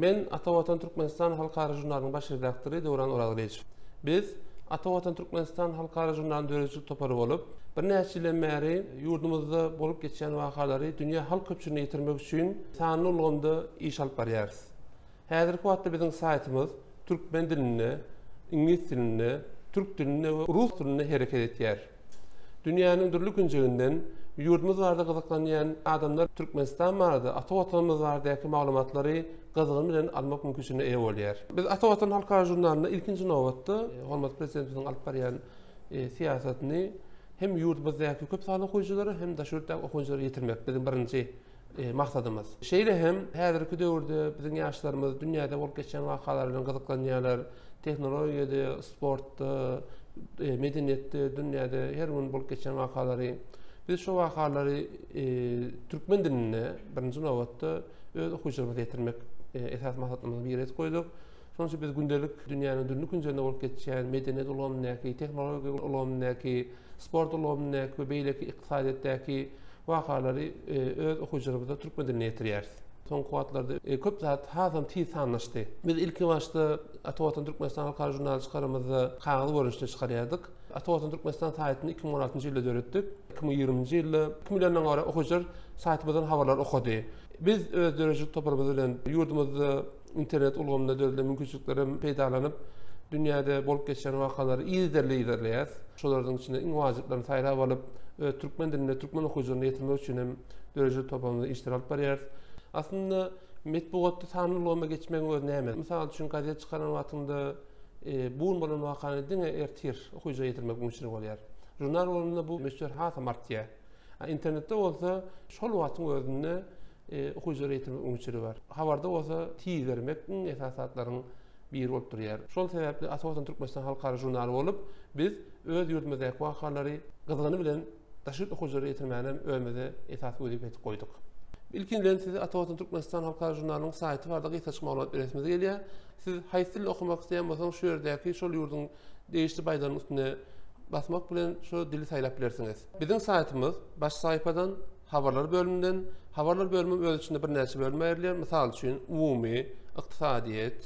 Men Ata Watan Türkmenistan halkara žurnalynyň baş redaktory Döwran Orazgylyjow. Biz Ata Watan Türkmenistan halkara žurnalynyň döredijilik topary bolup, birnäçe ýyldan bäri ýurdumyzda bolup geçýän wakalary dünýä halk köpçüligine ýetirmek üçin sanly ulgamda iş alyp barýarys. Häzirki wagtda biziň saýtymyz türkmen dilinde, iňlis dilinde, türk dilinde we rus dilinde hereket etýär. Dünýäniň dürli künjeginden ýurdumyz barada gyzyklanýan adamlar Türkmenistan barada, ata Watanymyz baradaky maglumatlary gyzgyn bilen almak mümkinçiligine eýe bolýar. Biz Ata Watan halkara žurnalynda ilkinji nobatda hormatly Prezidentimiziň alyp barýan syýasatyny hem ýurdumyzdaky köp sanly okyjylara, hem daşary ýurtdaky okyjylara ýetirmek biziň birinji maksadymyz. Şeýle hem häzirki döwürde biziň ýaşlarymyz dünýäde bolup geçýän wakalar bilen gyzyklanýarlar. Tehnologiýada, sportda, medeniýetde, dünýäde her gün bolup geçýän wakalary biz şu wakalary türkmen dilinde birinji nobatda öz okyjylarymyza ýetirmek esasy maksatlarymyzyň biri edip goýduk. Şonuň üçin biz gündelik dünýäniň dürli künjeginde bolup geçýän medeniýet ulgamyndaky, tehnologiýa ulgamyndaky, sport ulgamyndaky we beýleki ykdysadyýetdäki wakalary öz okyjylarymyza türkmen dilinde ýetirýäris. Soňky wagtlarda köp zat hasam tiz sanlaşdy. Biz ilki başda Ata Watan Türkmenistan halkara žurnaly çykaramyzda kagyz görnüşinde çykarýardyk. Ata Watan Türkmenistan saýtyny 2016-njy ýylda döretdik. 2020-nji ýylda 2 milliondan gowrak okyjylar saýtymyzdan habarlar okady. Biz öz döredijilik toparymyz bilen ýurdumyzda internet ulgamynda döredilen mümkinçiliklerden peýdalanyp, dünýäde bolup geçýän wakalary yzygiderli yzarlaýarys. Şolaryň içinde iň wajyplaryny saýlap alyp, öz türkmen dilinde türkmen okyjylaryna ýetirmek üçin hem döredijilik toparymyzda işler alyp barýarys. Aslynda metbugatda sanly ulgama geçmegiň özi näme? Mysal üçin, gazet çykaran wagtyňda bu gün bolan wakany diňe ertir okyja ýetirmek mümkinçiligi bolýar. Žurnal bolanda bu möçber hasam artýar. Internetde bolsa şol wagtyň özünde okyjylara ýetirmek mümkinçiligi bar. Habarda bolsa tiz bermek iň esasy zatlaryň biri bolup durýar. Şol sebäpli Ata Watan Türkmenistan halkara žurnaly bolup, biz öz ýurdumyzdaky wakalary gyzgyny bilen daşary ýurt okyjylara ýetirmäni hem özümize esasy wezipe edip goýduk. Ilki bilen size Ata Watan Türkmenistan halkara žurnalynyň saýty barada gysgaçyk maglumat beresimiz gelýär. Siz haýsy dilde okamak isleýän bolsaňyz şu ýerdäki şol ýurduň degişli baýdagynyň üstüne basmak bilen şu dili saýlap bilersiňiz. Biziň saýtymyz baş sahypadan Habarlar bölüminden, Habarlar bölümi öz içinde birnäçe bölüme aýrylýar. Mysal üçin, umumy, ykdysadyýet,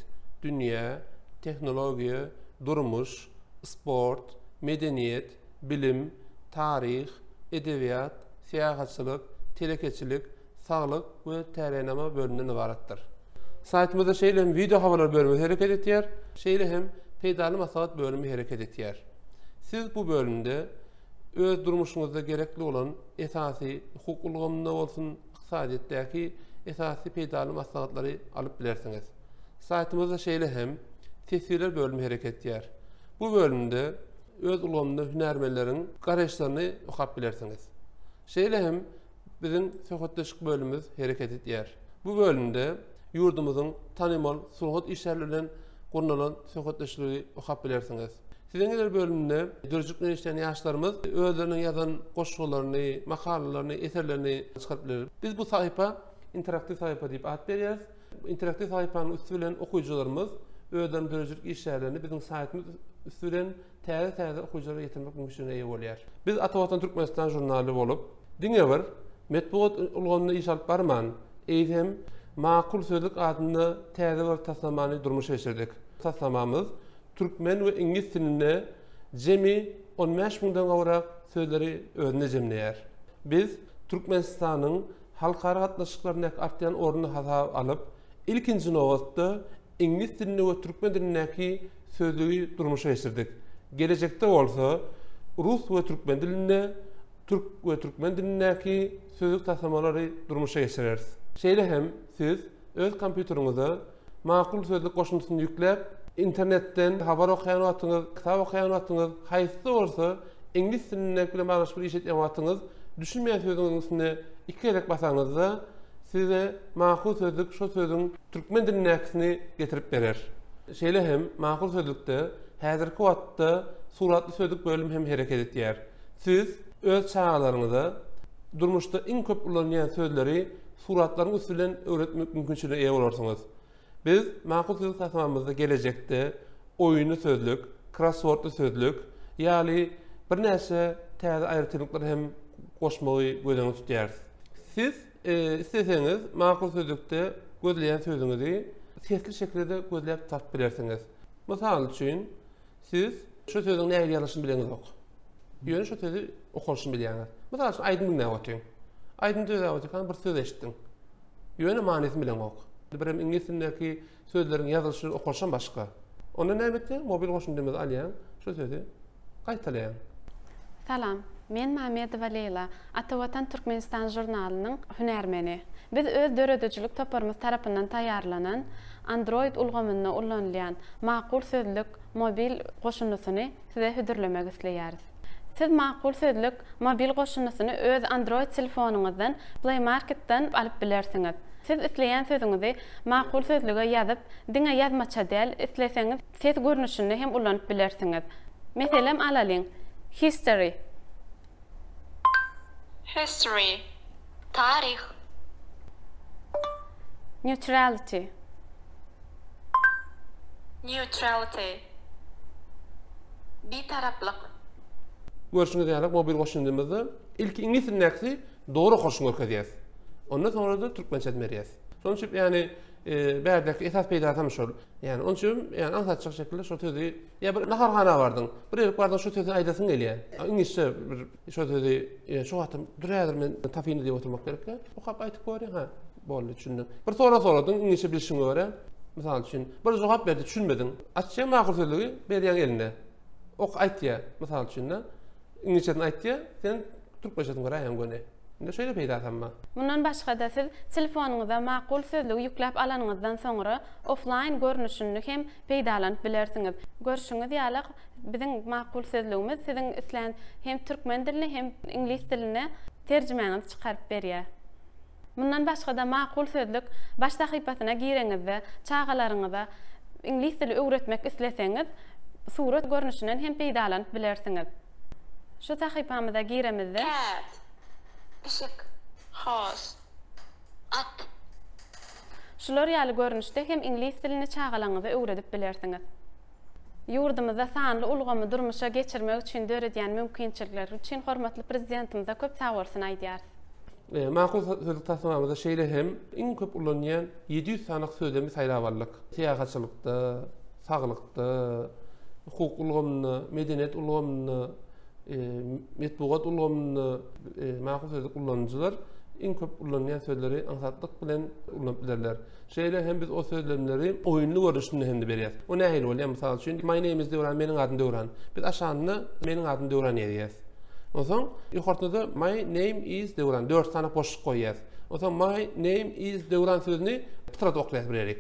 dünýä, tehnologiýa, durmuş, sport, medeniýet, bilim, taryh, edebiýat, syýahatçylyk, telekeçilik, saglyk we täleýnama bölüminden ybaratdyr. Saýtymyzda şeýle hem wideo habarlar bölümi hereket etýär, şeýle hem peýdaly maslahat bölümi hereket etýär. Siz bu bölümde öz durmuşyňyzda gerekli bolan esasy hukuk ulgamynda bolsun, ykdysadyýetdäki esasy peýdaly maslahatlary alyp bilersiňiz. Saýtymyzda şeýle hem teswirler bölümi hereket edýär. Bu bölümde öz ulgamynda hünärmenleriň garaýyşlaryny okap bilersiňiz. Şeýle hem biziň söhbetdeşlik bölümimiz hereket edýär. Bu bölümde ýurdumyzyň tanymal sungat işgärleri bilen gurnalan söhbetdeşligi okap bilersiňiz. Siziň eser bölüminde döredijilik bilen işleýän ýaşlarymyz özleriniň ýazan goşgularyny, makalalaryny, eserlerini çykaryp biler. Biz bu sahypa interaktiw sahypa diýip at berýäris. Interaktiw sahypanyň üsti bilen okyjylarymyz özleriniň döredijilik işgärlerini biziň saýtymyz üsti bilen täze-täze okyjylara ýetirmek mümkinçiligine eýe bolýar. Biz Ata Watan Türkmenistan žurnaly bolup, diňe bir metbugat ulgamynda iş alyp barman, eýsem, Makul sözlük adynda täze bir taslamany durmuşa geçirdik. Taslamamyz Türkmen we iňlis dilinde jemi on bäş müňden gowrak sözleri özünde jemleýär. Biz Türkmenistanyň halkara gatnaşyklaryndaky artýan ornuny hasaba alyp, ilkinji nobatda iňlis dilinde we türkmen dilindäki sözlügi durmuşa geçirdik. Gelejekde bolsa rus we türkmen dilinde, türk we türkmen dilindäki sözlük taslamalary durmuşa geçireris. Şeýle hem siz öz kompýuteriňize Makul sözlük goşundysyny ýükläp, internetden habar okaýan wagtyňyz, kitap okaýan wagtyňyz, haýsy-da bolsa iňlis dilindäki bilen baglanyşykly bir iş edýän wagtyňyz düşünmeýän sözüňiziň üstüne iki gezek basaňyzda, size Makul sözlük şol sözüň türkmen dilindäkisini getirip berer. Şeýle hem Makul sözlükde häzirki wagtda suratly sözlük bölümi hem hereket edýär. Siz öz çagalaryňyza durmuşda iň köp ulanylýan sözleri suratlaryň üsti bilen öwretmek mümkinçiligine eýe bolarsyňyz. Biz Makul sözlük taslamamyzda gelejekde oýunly sözlük, krosswordly sözlük ýaly birnäçe täze aýratynlyklary hem goşmagy göz öňünde tutýarys. Siz isleseňiz Makul sözlükde gözleýän sözüňizi. sesli şekilde-de gözläp tapyp bilersiňiz. Mysal üçin, siz şu sözüň nähili ýazylyşyny bileňizok. Ýöne şu sözi okalyşyny bilýäňiz. Mysal üçin, aýdym diňläp otyň. Aýdym diňläp otyrkaň bir söz eşitdiň. Ýöne manysyny bileňok. Birem iňlis dilindäki sözleriň ýazylyşy okalyşam başga. Onda näme etýäň? Mobil goşundymyzy alýaň, şu sözi gaýtalaýaň. Salam, men Mamedowa Leýla, Ata Watan Türkmenistan žurnalynyň hünärmeni. Biz öz döredijilik toparymyz tarapyndan taýýarlanan Android ulgamynda ullanylýan Makul Sözlük mobil goşundysyny size hödürlemek isleýäris. Siz Makul Sözlük mobil goşundysyny öz Android telefonyňyzdan Play Market-den alyp bilersiňiz. Siz isleýän sözüňizi Makul Sözlüge ýazyp, diňe ýazmaça däl, isleseňiz ses görnüşinde hem ulanyp bilersiňiz. Meselem alalyň, History. History, taryh. Neutrality. Neutrality, bitaraplyk. Görşüňiz ýaly, mobil goşundymyzda ilki iňlis dilindäkisi dogry okalyşyny görkezýäs. Ondan soňra-da türkmençesini berýäs. Şonuň üçin ýagny bärdäki esas peýdasy hem şol. Ýagny onuň üçin ýagny aňsatjak şekilde şol sözi ýa bir naharhana bardyň, bir ýere bardyň şu sözi aýdasyň gelýär. Iňlisçe bir şo sözi şu wagtam dur häzir men tapyny diýip oturmak gerek däl. Okap aýtyp görýäň, ha, boldy, düşündim. Bir sorag soradyň, iňlisçe bilşiňe görä, mysal üçin, bir jogap berdi, düşünmediň. Açýaň makul sözlügi, berýäň eline. Ok aýtýar, mysal üçin-de, iňlisçesini aýtýar, sen türkmençesini göräýeň göni. Indi şeýle peýdasam bar. Mundan başga-da siz telefonyňyza makul sözlügi ýükläp alanyňyzdan soňra oflaýn görnüşini hem peýdalanyp bilersiňiz. Görşüňiz ýaly biziň makul sözlügimiz siziň islän hem türkmen diline hem iňlis diline terjimäňizi çykaryp berýär. Mundan başga-da makul sözlük baş sahypasyna gireňizde çagalaryňyza iňlis dili öwretmek isleseňiz surat görnüşinden hem peýdalanyp bilersiňiz. Şu sahypamyza giremizde. Cat, pişik. Horse, at. Şular ýaly görnüşde hem iňlis dilini çagalaryňyza öwredip bilersiňiz. Ýurdumyzda sanly ulgamy durmuşa geçirmek üçin döredýän mümkinçilikleri üçin hormatly Prezidentimize köp sagbolsun aýdýarys. Makul sözlük taslamamyzda şeýle hem iň köp ulanylýan 700 sany sözlemi saýlap aldyk. Syýahatçylykda, saglykda, hukuk ulgamynda, medeniýet ulgamynda, metbugat ulgamynda makul sözlük ulanyjylar iň köp ulanylýan sözleri aňsatlyk bilen ulanyp bilerler. Şeýle hem biz o sözlemleri oýunly görnüşinde hem-de berýäris. O nähili bolýar? Mysal üçin, My name is Döwran, meniň adym Döwran. Biz aşagynda meniň adym Döwran ýazýarys. Onsoň ýokarsynda My name is Döwran dört sany boşluk goýýarys. Onsoň My name is Döwran sözüni pytradyp oklaýarys bir ýerik.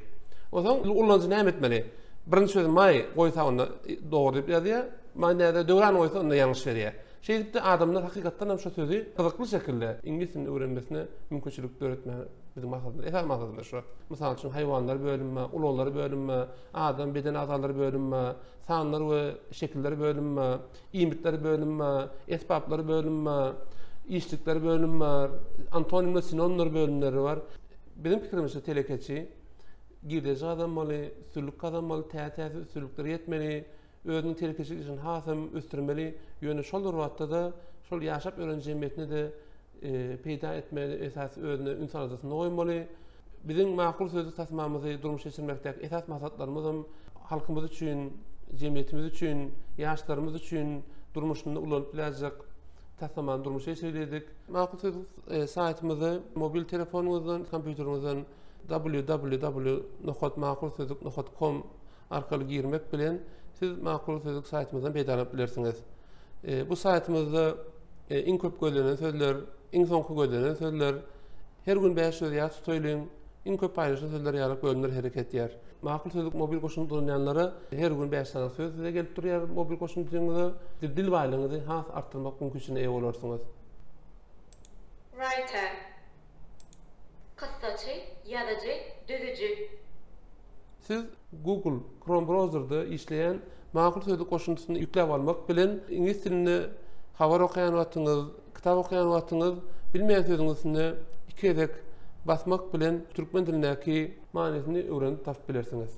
Onsoň ulanyjy näme etmeli? Birinji sözi my goýsa onda dogry diýip ýazýar. My näde Döwran goýsa onda ýalňyş berýär. Şeýdip-de adamlar hakykatdan hem şu sözi gyzykly şekilde iňlis dilinde öwrenmesine mümkinçilik döretmäge Biziň maksadymyz, esasy maksadymyz şu. Mysal üçin, haýwanlar bölümi bar, ulaglar bölümi bar, adam beden agzalary bölümi bar, sanlar we şekiller bölümi bar, iýmitler bölümi bar, esbaplar bölümi bar, işlikler bölümi bar, antonim we sinonimler bölümleri bar. Biziň pikirimizçe telekeçi girdeji gazanmaly, üstünlik gazanmaly, täze-täze üstünliklere ýetmeli, özüniň telekeçilik işini hasam ösdürmeli, ýöne şol bir wagtda-da şol ýaşap ýören jemgyýetine-de peýda etmeli, esasy özüne üns aladasynda goýmaly. Biziň makul sözlük taslamamyzy durmuşa geçirmekdäki esas maksatlarymyzam halkymyz üçin, jemgyýetimiz üçin, ýaşlarymyz üçin durmuşynda ulanyp biläýjek taslamany durmuşa geçirdik. Makul sözlük saýtymyzy mobil telefonyňyzdan, kompýuteriňizden www nokat makul sözlük nokat kom arkaly girmek bilen siz Makul Sözlük saýtymyzdan peýdalanyp bilersiňiz. Bu saýtymyzda iň köp gözlenen sözler, iň soňky gözlenen sözler, her gün 5 söz ýat tutaýlyň, iň köp paýlaşylan sözler ýaly bölümler hereket edýär. Makul Sözlük mobil goşundy ulanýanlara her gün 5 sany söz size gelip durýar mobil goşundyňyza. Dil baýlygyňyzy has artdyrmak mümkinçiligine eýe bolarsyňyz. Writer. Kyssaçy, ýazyjy, düzüji. Siz Google Chrome brauzerde işleýän Makul sözlük goşundysyny ýükläp almak bilen iňlis dilinde habar okaýan wagtyňyz, kitap okaýan wagtyňyz bilmeýän sözüňiz üstünde iki gezek basmak bilen türkmen dilindäki manysyny öwrenip tapyp bilersiňiz.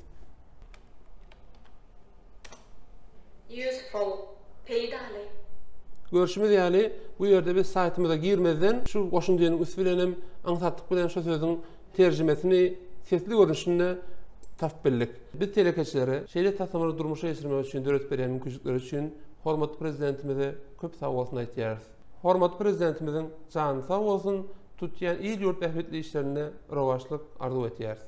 Useful, peýdaly. Görşümiz ýaly, bu ýerde biz saýtymyza girmezden, şu goşundynyň üsti bilen hem aňsatlyk bilen şu sözüň terjimesini sesli görnüşinde. Tapyp bildik. Biz telekeçilere şeýle taslamalary durmuşa geçirmek üçin döredip berýän mümkinçilikleri üçin hormatly Prezidentimize köp sagbolsun aýtýarys. Hormatly Prezidentimiziň jany sag bolsun, tutýan il-ýurt bähbitli işlerinde rowaçlyk arzuw etýäris.